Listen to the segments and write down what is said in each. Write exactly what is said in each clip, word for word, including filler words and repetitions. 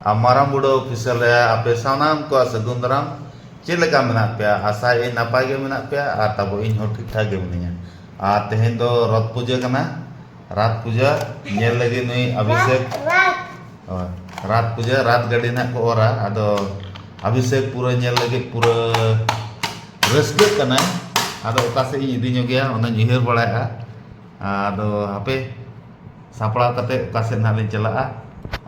ᱟᱨ ᱢᱟᱨᱟᱝ ᱵᱩᱨᱩ ᱚᱯᱷᱤᱥᱤᱭᱟᱞ ᱨᱮ ᱟᱯᱮ ᱥᱟᱱᱟᱢ ᱠᱚᱣᱟᱜ ᱥᱟᱹᱜᱩᱱ ᱫᱟᱨᱟᱢ᱾ ᱪᱮᱫ ᱞᱮᱠᱟ ᱢᱮᱱᱟᱜ ᱯᱮᱭᱟ? ᱟᱥᱟᱭᱟᱹᱧ ᱱᱟᱯᱟᱭ ᱜᱮ ᱢᱮᱱᱟᱜ ᱯᱮᱭᱟ ᱟᱨ ᱛᱟᱵᱚ ᱤᱧ ᱦᱚᱸ ᱴᱷᱤᱠ ᱴᱷᱟᱠ ᱜᱮ ᱢᱤᱱᱟᱹᱧᱟ᱾ ᱟᱨ ᱛᱮᱦᱮᱧ ᱫᱚ ᱨᱚᱛ ᱯᱩᱡᱟᱹ ᱠᱟᱱᱟ᱾ ᱨᱟᱛ ᱯᱩᱡᱟᱹ ᱧᱮᱞ ᱞᱟᱹᱜᱤᱫ ᱱᱩᱭ ᱚᱵᱷᱤᱥᱮᱠ, ᱦᱳᱭ, ᱨᱟᱛ ᱯᱩᱡᱟᱹ, ᱨᱟᱛ ᱜᱟᱹᱰᱤ ᱱᱟᱦᱟᱜ ᱠᱚ ᱚᱨᱟ᱾ ᱟᱫᱚ ᱚᱵᱷᱤᱥᱮᱠ ᱯᱩᱨᱟᱹ ᱧᱮᱞ ᱞᱟᱹᱜᱤᱫ ᱯᱩᱨᱟᱹ ᱨᱟᱹᱥᱠᱟᱹᱜ ᱠᱟᱱᱟᱭ᱾ ᱟᱫᱚ ᱚᱠᱟ ᱥᱮᱫ ᱤᱧ ᱤᱫᱤ ᱧᱚᱜᱮᱭᱟ ᱚᱱᱟᱧ ᱩᱭᱦᱟᱹᱨ ᱵᱟᱲᱟᱭᱮᱫᱼᱟ᱾ ᱟᱫᱚ ᱦᱟᱯᱮ ᱥᱟᱯᱲᱟᱣ ᱠᱟᱛᱮ ᱚᱠᱟ ᱥᱮᱫ ᱱᱟᱦᱟᱜ ᱞᱤᱧ ᱪᱟᱞᱟᱜᱼᱟ᱾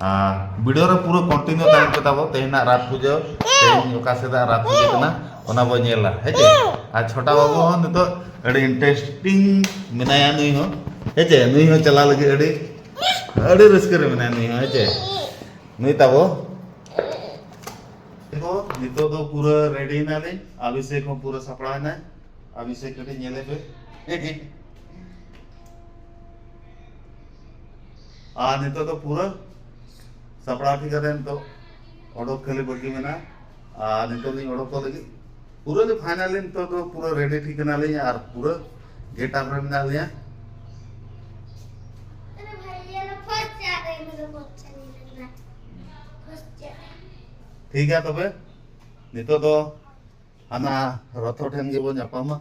ᱟᱨ ᱵᱷᱤᱰᱤᱭᱳ ᱨᱮ ᱯᱩᱨᱟᱹ ᱠᱚᱱᱴᱤᱱᱤᱭᱩ ᱛᱟᱦᱮᱱ ᱯᱮ ᱛᱟᱵᱚ᱾ ᱛᱮᱦᱮᱧ ᱱᱟᱜ ᱨᱟᱛ ᱯᱩᱡᱟᱹ, ᱛᱮᱦᱮᱧ ᱚᱠᱟ ᱥᱮᱫᱟᱜ ᱨᱟᱛ ᱯᱩᱡᱟᱹ ᱠᱟᱱᱟ ᱚᱱᱟ ᱵᱚ ᱧᱮᱞᱟ, ᱦᱮᱸ ᱪᱮ? ᱟᱨ ᱪᱷᱳᱴᱟ ᱵᱟᱹᱵᱩ ᱦᱚᱸ ᱱᱤᱛᱚᱜ ᱟᱹᱰᱤ ᱤᱱᱴᱟᱨᱮᱥᱴᱤᱝ ᱢᱮᱱᱟᱭᱟ ᱱᱩᱭ ᱦᱚᱸ, ᱦᱮᱸ ᱪᱮ? ᱱᱩᱭ ᱦᱚᱸ ᱪᱟᱞᱟᱣ ᱞᱟᱹᱜᱤᱫ ᱟᱹᱰᱤ, ᱟᱹᱰᱤ ᱨᱟᱹᱥᱠᱟᱹ ᱨᱮ ᱢᱮᱱᱟᱭᱟ ᱱᱩᱭ ᱦᱚᱸ, ᱦᱮᱸ ᱪᱮ? ᱱᱩᱭ ᱛᱟᱵᱚ ᱱᱤᱛᱚᱜ ᱫᱚ ᱯᱩᱨᱟᱹ ᱨᱮᱰᱤ ᱮᱱᱟᱞᱤᱧ, ᱚᱵᱷᱤᱥᱮᱠ ᱦᱚᱸ ᱯᱩᱨᱟᱹ ᱥᱟᱯᱲᱟᱣ ᱮᱱᱟᱭ᱾ ᱚᱵᱷᱤᱥᱮᱠ ᱠᱟᱹᱴᱤᱡ ᱧᱮᱞᱮ ᱯᱮ᱾ ᱟᱨ ᱱᱤᱛᱚᱜ ᱫᱚ ᱯᱩᱨᱟᱹ ᱥᱟᱯᱲᱟᱣ ᱴᱷᱤᱠ ᱠᱟᱛᱮ ᱱᱤᱛᱚᱜ ᱚᱰᱚᱠ ᱠᱷᱟᱹᱞᱤ ᱵᱟᱹᱠᱤ ᱢᱮᱱᱟᱜᱼᱟ᱾ ᱟᱨ ᱱᱤᱛᱚᱜ ᱞᱤᱧ ᱚᱰᱚᱠ ᱠᱚ ᱞᱟᱹᱜᱤᱫ ᱯᱩᱨᱟᱹ ᱞᱤᱧ ᱯᱷᱟᱭᱱᱟᱞᱤ, ᱱᱤᱛᱚᱜ ᱫᱚ ᱯᱩᱨᱟᱹ ᱨᱮᱰᱤ ᱴᱷᱤᱠ ᱠᱟᱱᱟᱞᱤᱧ ᱟᱨ ᱯᱩᱨᱟᱹ ᱜᱮᱴᱟᱯ ᱨᱮ ᱢᱮᱱᱟᱜ ᱞᱤᱧᱟ᱾ अरे भाई, ये लो, फर्स्ट जा रहे हैं, मेरे को अच्छा नहीं लग रहा। फर्स्ट जा रहे हैं। ᱴᱷᱤᱠ ᱜᱮᱭᱟ, ᱛᱚᱵᱮ ᱱᱤᱛᱚᱜ ᱫᱚ ᱦᱟᱱᱟ ᱨᱚᱛᱷᱚ ᱴᱷᱮᱱ ᱜᱮᱵᱚᱱ ᱧᱟᱯᱟᱢᱟ᱾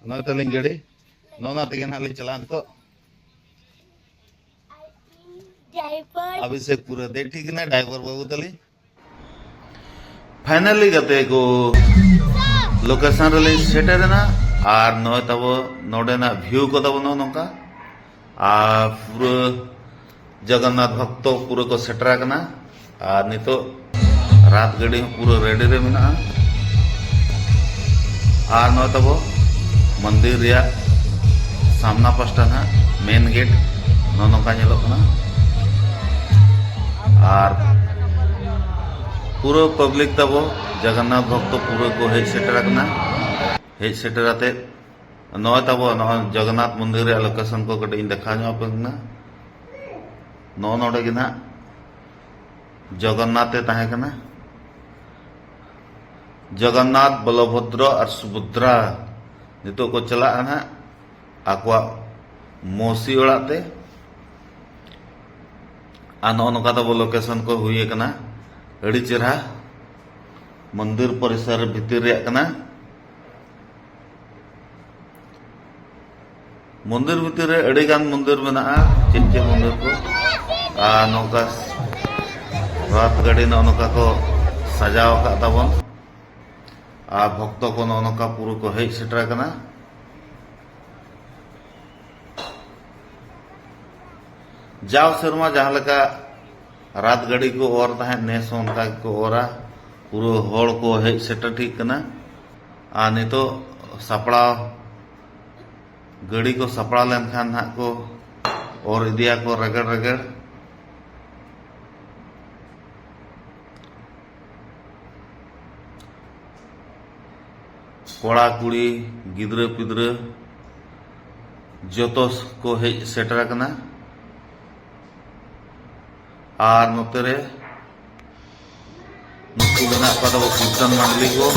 ᱱᱚᱜᱼᱚᱭ ᱛᱟᱹᱞᱤᱧ ᱜᱟᱹᱰᱤ, ᱱᱚᱜᱼᱚ ᱱᱟ ᱛᱮᱜᱮ ᱱᱟᱦᱟᱜ ᱞᱤᱧ ᱪᱟᱞᱟᱜᱼᱟ ᱱᱤᱛᱚᱜ᱾ ᱰᱨᱟᱭᱵᱷᱟᱨ ᱚᱵᱷᱤᱥᱮᱠ ᱯᱩᱨᱟᱹ ᱫᱮᱡ ᱴᱷᱤᱠ ᱮᱱᱟᱭ, ᱰᱨᱟᱭᱵᱷᱟᱨ ᱵᱟᱹᱵᱩ ᱛᱟᱹᱞᱤᱧ᱾ ᱯᱷᱟᱭᱱᱟᱞᱤ ᱜᱟᱛᱮ ᱠᱚ, ᱞᱳᱠᱮᱥᱚᱱ ᱨᱮᱞᱤᱧ ᱥᱮᱴᱮᱨ ᱮᱱᱟ᱾ ᱟᱨ ᱱᱚᱜᱼᱚᱭ ᱛᱟᱵᱚ ᱱᱚᱰᱮᱱᱟᱜ ᱵᱷᱤᱭᱩ ᱠᱚ ᱛᱟᱵᱚ ᱱᱚᱜᱼᱚ ᱱᱚᱝᱠᱟ᱾ ᱟᱨ ᱯᱩᱨᱟᱹ ᱡᱚᱜᱚᱱᱱᱟᱛᱷ ᱵᱷᱚᱠᱛᱚ ᱯᱩᱨᱟᱹ ᱠᱚ ᱥᱮᱴᱮᱨ ᱟᱠᱟᱱᱟ᱾ ᱟᱨ ᱱᱤᱛᱚᱜ ᱨᱟᱛ ᱜᱟᱹᱰᱤ ᱦᱚᱸ ᱯᱩᱨᱟᱹ ᱨᱮᱰᱤ ᱨᱮ ᱢᱮᱱᱟᱜᱼᱟ᱾ ᱟᱨ ᱱᱚᱜᱼᱚᱭ ᱛᱟᱵᱚ ᱢᱚᱱᱫᱤᱨ ᱨᱮᱭᱟᱜ ᱥᱟᱢᱱᱟ ᱯᱟᱥᱴᱟ ᱱᱟᱦᱟᱜ ᱢᱮᱱ ᱜᱮᱴ ᱱᱚᱜᱼᱚ ᱱᱚᱝᱠᱟ ᱧᱮᱞᱚᱜ ᱠᱟᱱᱟ᱾ ᱟᱨ ᱯᱩᱨᱟᱹ ᱯᱟᱵᱽᱞᱤᱠ ᱛᱟᱵᱚ ᱡᱚᱜᱚᱱᱱᱟᱛᱷ ᱵᱷᱚᱠᱛᱚ ᱯᱩᱨᱟᱹ ᱠᱚ ᱦᱮᱡ ᱥᱮᱴᱮᱨ ᱟᱠᱟᱱᱟ᱾ ᱦᱮᱡ ᱥᱮᱴᱮᱨ ᱟᱛᱮ ᱱᱚᱜᱼᱚᱭ ᱛᱟᱵᱚ ᱱᱚᱜᱼᱚᱭ ᱡᱚᱜᱚᱱᱱᱟᱛᱷ ᱢᱚᱱᱫᱤᱨ ᱨᱮᱭᱟᱜ ᱞᱳᱠᱮᱥᱚᱱ ᱠᱚ ᱠᱟᱹᱴᱤᱡ ᱤᱧ ᱫᱮᱠᱷᱟᱣ ᱧᱚᱜ ᱟᱯᱮ ᱠᱟᱱᱟ᱾ ᱱᱚᱜᱼᱚ ᱱᱚᱰᱮ ᱜᱮ ᱱᱟᱦᱟᱜ ᱡᱚᱜᱚᱱᱱᱟᱛᱷ ᱮ ᱛᱟᱦᱮᱸ ᱠᱟᱱᱟ᱾ ᱡᱚᱜᱚᱱᱱᱟᱛᱷ, ᱵᱚᱞᱚᱵᱷᱚᱫᱨᱚ ᱟᱨ ᱥᱩᱵᱷᱚᱫᱨᱟ ᱱᱤᱛᱚᱜ ᱠᱚ ᱪᱟᱞᱟᱜᱼᱟ ᱱᱟᱦᱟᱜ ᱟᱠᱚᱣᱟᱜ ᱢᱚᱥᱤ ᱚᱲᱟᱜ ᱛᱮ᱾ ᱟᱨ ᱱᱚᱜᱼᱚ ᱱᱚᱝᱠᱟ ᱛᱟᱵᱚ ᱞᱳᱠᱮᱥᱚᱱ ᱠᱚ ᱦᱩᱭ ᱟᱠᱟᱱᱟ᱾ ᱟᱹᱰᱤ ᱪᱮᱨᱦᱟ ᱢᱚᱱᱫᱤᱨ ᱯᱚᱨᱤᱥᱚᱨ ᱵᱷᱤᱛᱤᱨ ᱨᱮᱭᱟᱜ ᱠᱟᱱᱟ᱾ ᱢᱚᱱᱫᱤᱨ ᱵᱷᱤᱛᱤᱨ ᱨᱮ ᱟᱹᱰᱤ ᱜᱟᱱ ᱢᱚᱱᱫᱤᱨ ᱢᱮᱱᱟᱜᱼᱟ, ᱪᱮᱫ ᱪᱮᱫ ᱢᱚᱱᱫᱤᱨ ᱠᱚ᱾ ᱟᱨ ᱱᱚᱝᱠᱟ ᱨᱟᱛ ᱜᱟᱹᱰᱤ ᱱᱚᱜᱼᱚ ᱱᱚᱝᱠᱟ ᱠᱚ ᱥᱟᱡᱟᱣ ᱟᱠᱟᱫ ᱛᱟᱵᱚᱱ᱾ ᱟᱨ ᱵᱷᱚᱠᱛᱚ ᱠᱚ ᱱᱚᱜᱼᱚ ᱱᱚᱝᱠᱟ ᱯᱩᱨᱟᱹ ᱠᱚ ᱦᱮᱡ ᱥᱮᱴᱮᱨ ᱟᱠᱟᱱᱟ᱾ ᱡᱟᱣ ᱥᱮᱨᱢᱟ ᱡᱟᱦᱟᱸ ᱞᱮᱠᱟ ᱨᱟᱛ ᱜᱟᱹᱰᱤ ᱠᱚ ᱚᱨ ᱛᱟᱦᱮᱸᱫ, ᱱᱮᱥ ᱦᱚᱸ ᱚᱱᱠᱟ ᱜᱮᱠᱚ ᱚᱨᱟ᱾ ᱯᱩᱨᱟᱹ ᱦᱚᱲ ᱠᱚ ᱦᱮᱡ ᱥᱮᱴᱮᱨ ᱴᱷᱤᱠ ᱠᱟᱱᱟ᱾ ᱟᱨ ᱱᱤᱛᱚᱜ ᱥᱟᱯᱲᱟᱣ ᱜᱟᱹᱰᱤ ᱠᱚ ᱥᱟᱯᱲᱟᱣ ᱞᱮᱱᱠᱷᱟᱱ ᱦᱟᱸᱜ ᱠᱚ ᱚᱨ ᱤᱫᱤᱭᱟᱠᱚ ᱨᱮᱜᱮᱲ ᱨᱮᱜᱮᱲ᱾ ᱠᱚᱲᱟ ᱠᱩᱲᱤ, ᱜᱤᱫᱽᱨᱟᱹ ᱯᱤᱫᱽᱨᱟᱹ ᱡᱚᱛᱚ ᱠᱚ ᱦᱮᱡ ᱥᱮᱴᱮᱨ ᱟᱠᱟᱱᱟ᱾ ᱟᱨ ᱱᱚᱛᱮ ᱨᱮ ᱱᱩᱠᱩ ᱢᱮᱱᱟᱜ ᱠᱚᱣᱟ ᱛᱟᱵᱚ ᱠᱤᱨᱛᱚᱱ ᱢᱟᱱᱰᱞᱤ ᱠᱚ᱾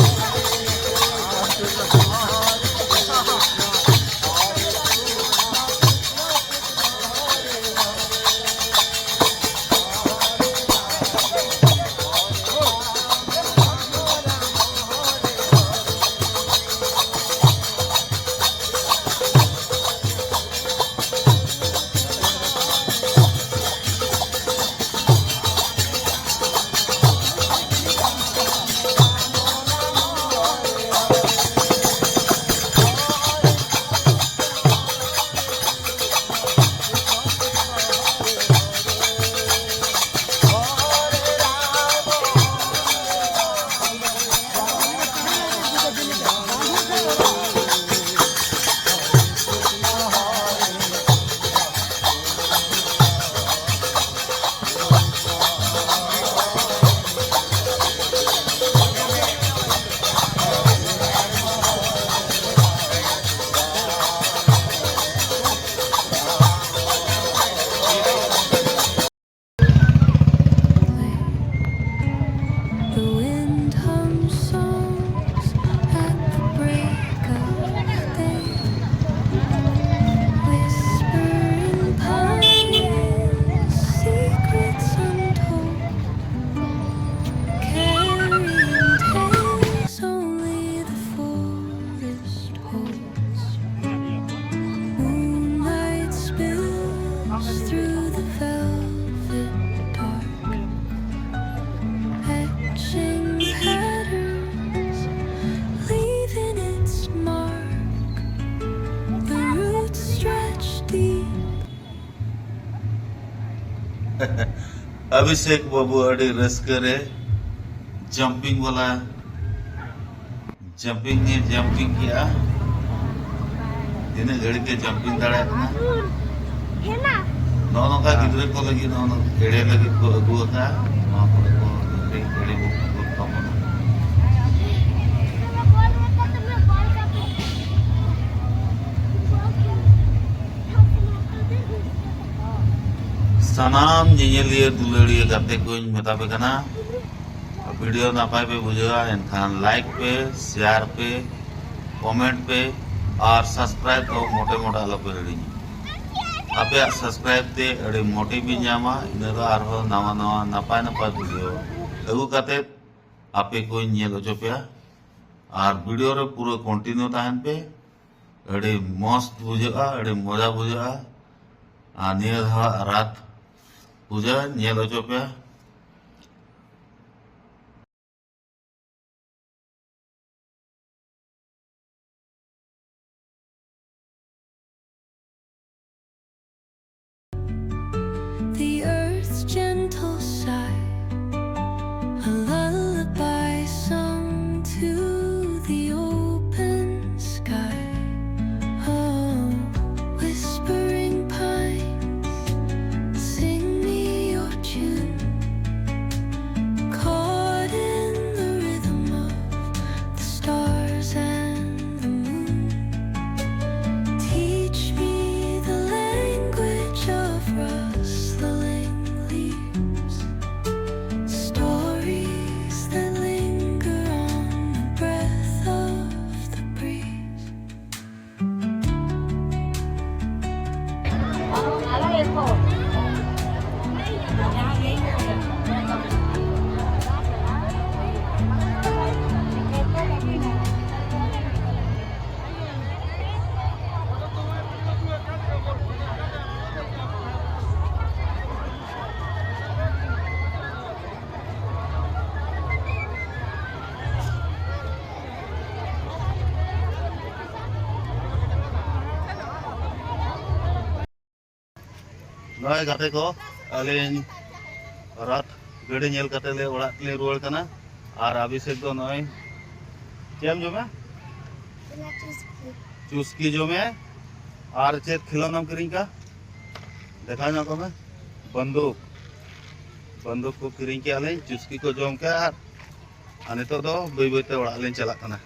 ᱚᱵᱷᱤᱥᱮᱠ ᱵᱟᱹᱵᱩ ᱟᱹᱰᱤ ᱨᱟᱹᱥᱠᱟᱹ ᱨᱮ ᱡᱟᱢᱯᱤᱝ ᱵᱟᱞᱟ ᱡᱟᱢᱯᱤᱝ ᱮ ᱡᱟᱢᱯᱤᱝ ᱠᱮᱜᱼᱟ᱾ ᱛᱤᱱᱟᱹᱜ ᱜᱷᱟᱹᱲᱤᱡ ᱮ ᱡᱟᱢᱯᱤᱝ ᱫᱟᱲᱮᱭᱟᱜ ᱠᱟᱱᱟ᱾ ᱱᱚᱜᱼᱚ ᱱᱚᱝᱠᱟ ᱜᱤᱫᱽᱨᱟᱹ ᱠᱚ ᱞᱟᱹᱜᱤᱫ ᱱᱚᱜᱼᱚ ᱱᱚᱝᱠᱟ ᱮᱲᱮ ᱞᱟᱹᱜᱤᱫ ᱠᱚ ᱟᱹᱜᱩ ᱟᱠᱟᱫᱼᱟ᱾ ᱱᱚᱣᱟ ᱠᱚᱨᱮ ᱠᱚ ᱮᱲᱮ ᱮᱲᱮ ᱠᱚ ᱠᱚ ᱛᱟᱵᱚᱱᱟ᱾ ᱥᱟᱱᱟᱢ ᱧᱮᱧᱮᱞᱤᱭᱟᱹ ᱫᱩᱞᱟᱹᱲᱤᱭᱟᱹ ᱜᱟᱛᱮ ᱠᱚᱧ ᱢᱮᱛᱟ ᱯᱮ ᱠᱟᱱᱟ, ᱵᱷᱤᱰᱤᱭᱳ ᱱᱟᱯᱟᱭ ᱯᱮ ᱵᱩᱡᱷᱟᱹᱣᱟ ᱮᱱᱠᱷᱟᱱ ᱞᱟᱭᱤᱠ ᱯᱮ, ᱥᱮᱭᱟᱨ ᱯᱮ, ᱠᱚᱢᱮᱱᱴ ᱯᱮ ᱟᱨ ᱥᱟᱵᱥᱠᱨᱟᱭᱤᱵ ᱫᱚ ᱢᱚᱴᱮ ᱢᱚᱴᱮ ᱟᱞᱚ ᱯᱮ ᱦᱤᱲᱤᱧᱟ᱾ ᱟᱯᱮᱭᱟᱜ ᱥᱟᱵᱥᱠᱨᱟᱭᱤᱵ ᱛᱮ ᱟᱹᱰᱤ ᱢᱚᱴᱤᱵᱷ ᱤᱧ ᱧᱟᱢᱟ, ᱤᱱᱟᱹ ᱫᱚ ᱟᱨᱦᱚᱸ ᱱᱟᱣᱟ ᱱᱟᱣᱟ ᱱᱟᱯᱟᱭ ᱱᱟᱯᱟᱭ ᱵᱷᱤᱰᱤᱭᱳ ᱟᱹᱜᱩ ᱠᱟᱛᱮ ᱟᱯᱮ ᱠᱚᱧ ᱧᱮᱞ ᱦᱚᱪᱚ ᱯᱮᱭᱟ᱾ ᱟᱨ ᱵᱷᱤᱰᱤᱭᱳ ᱨᱮ ᱯᱩᱨᱟᱹ ᱠᱚᱱᱴᱤᱱᱤᱭᱩ ᱛᱟᱦᱮᱱ ᱯᱮ, ᱟᱹᱰᱤ ᱢᱚᱡᱽ ᱵᱩᱡᱷᱟᱹᱜᱼᱟ, ᱟᱹᱰᱤ ᱢᱚᱡᱟ ᱵᱩᱡᱷᱟᱹᱜᱼᱟ᱾ ᱟᱨ ᱱᱤᱭᱟᱹ ᱫᱷᱟᱣ ᱨᱟᱛ ᱯᱩᱡᱟᱹ ᱧᱮᱞ ᱦᱚᱪᱚ ᱯᱮᱭᱟ᱾ The earth's gentle sigh, a lullaby sung to the open sky. Oh, whispering pines, sing me your tune. ᱱᱚᱜᱼᱚᱭ ᱜᱟᱛᱮ ᱠᱚ, ᱟᱹᱞᱤᱧ ᱨᱟᱛ ᱜᱟᱹᱰᱤ ᱧᱮᱞ ᱠᱟᱛᱮ ᱞᱮ ᱚᱲᱟᱜ ᱛᱮᱞᱤᱧ ᱨᱩᱣᱟᱹᱲ ᱠᱟᱱᱟ᱾ ᱟᱨ ᱚᱵᱷᱤᱥᱮᱠ ᱫᱚ ᱱᱚᱜᱼᱚᱭ ᱪᱮᱫ ᱮᱢ ᱡᱚᱢᱟ? ᱪᱩᱥᱠᱤ ᱡᱚᱢᱮ᱾ ᱟᱨ ᱪᱮᱫ ᱠᱷᱮᱞᱳᱱᱟᱢ ᱠᱤᱨᱤᱧ ᱠᱟᱜ? ᱫᱮᱠᱷᱟᱣ ᱧᱚᱜ ᱠᱚᱢᱮ᱾ ᱵᱚᱱᱫᱩᱠ, ᱵᱚᱱᱫᱩᱠ ᱠᱚ ᱠᱤᱨᱤᱧ ᱠᱮᱜᱼᱟ ᱞᱤᱧ, ᱪᱩᱥᱠᱤ ᱠᱚ ᱡᱚᱢ ᱠᱮᱜᱼᱟ᱾ ᱟᱨ ᱟᱨ ᱱᱤᱛᱚᱜ ᱫᱚ ᱵᱟᱹᱭ ᱵᱟᱹᱭᱛᱮ ᱚᱲᱟᱜ ᱞᱤᱧ ᱪᱟᱞᱟᱜ ᱠᱟᱱᱟ᱾